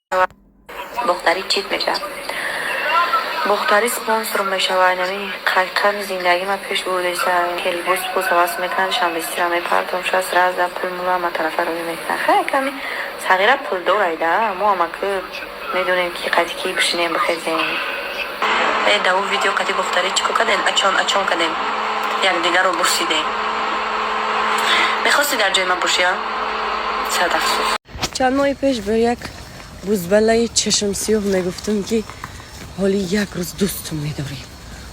Бохтарӣ чит мешавад, Бохтарӣ спонсор мешавад. Инами қайқами зиндагӣ ма пеш бурдеса, либос боз ҳавас мекунад, шанбесира мепартом, шаст раза пул мула ма тарафа рӯй мекунад. Хай, ками сағира пулдор айда, мо амаку медонем, ки қати ки бишинем, бихезем. Э, даву видео қати Бохтарӣ чӣ кор кардем? Ачон ачон кардем, якдигарро бусидем. Мехости дар ҷои ман бошӣ, а? Сад афсӯс. Чанд моҳи пеш ба як бузбалаи чашмсиёҳ мегуфтам, ки ҳоли як рӯз дӯстум медорӣ,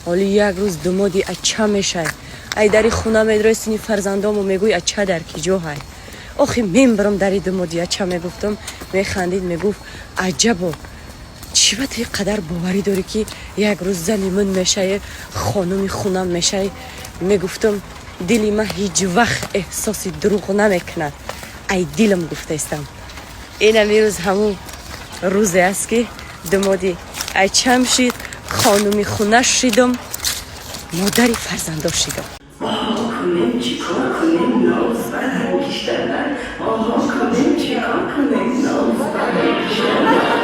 ҳоли як рӯз думоди ача мешай, ай дари хона медрои, сини фарзандому мегӯй: «Ача дар ки ҷо ҳай?» Охи мембарам дари думоди ача, мегуфтам. Механдид, мегуфт: «Аҷабо, чӣ ба ту қадар боварӣ дорӣ, ки як рӯз зани ман мешай, хонуми хунам мешай?» Мегуфтам: «Дили ман ҳеҷ вақт эҳсоси дурӯғ намекунад, ай дилам гуфтаистам». Инам ирӯз ҳамун рӯзе аст, ки думоди айчам шид, хонуми хона шидам, модари фарзандор шидам. Кунем, чӣ кор кунем, ноз барангиштана? Оҳо, кунем, чӣ кор кунем, ноз барангиштана?